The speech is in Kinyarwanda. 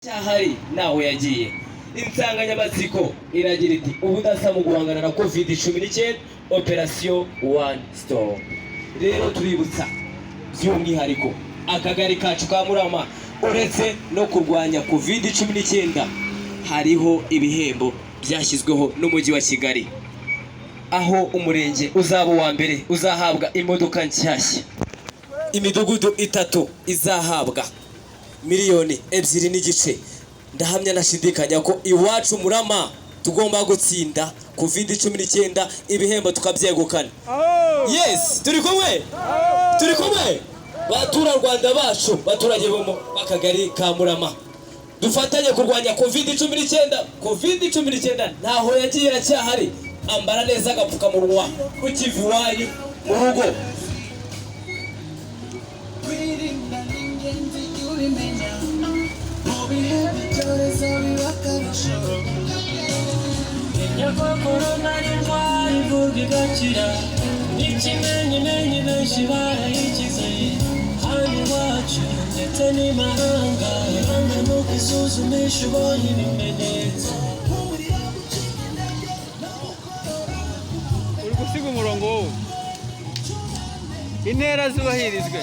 Cyahari naho yagiye. Insanganyamatsiko iragira iti: "Ubudasa mu guhangana na COVID-19, Operation One Stop." Rero tuributsa by'umwihariko akagari kacu ka Murama, uretse no kurwanya COVID-19, hariho ibihembo byashyizweho n'Umujyi wa Kigali, aho umurenge uzaba uwa mbere uzahabwa imodoka nshyashya, imidugudu itatu izahabwa miliyoni 2.5. Ndahamya nashidikanya ko iwacu Murama tugomba gutsinda COVID-19, ibihembo tukabyegukana. Yes, turi kumwe, turi kumwe. Baturarwanda bacu, baturage bo mu akagari ka Murama, dufatanye kurwanya COVID-19. COVID-19 ntaho yagiye, iracyahari. Ambara neza agapfukamunwa ukiva iwanyu mu rugo. Kwirinda ni ingenzi, jya ubimenya. Mu bihe by'icyorezo biba akarusho. Menya ko korona ari indwara ivurwa igakira. N'ikimenyimenyi benshi barayikize hano iwacu ndetse n'imahanga. Ibanga ni ukwisuzumisha ubonye ibimenyetso. Umuriro, gucika intege no gukorora. Uri gusiga umurongo wowe, intera zubahirizwe.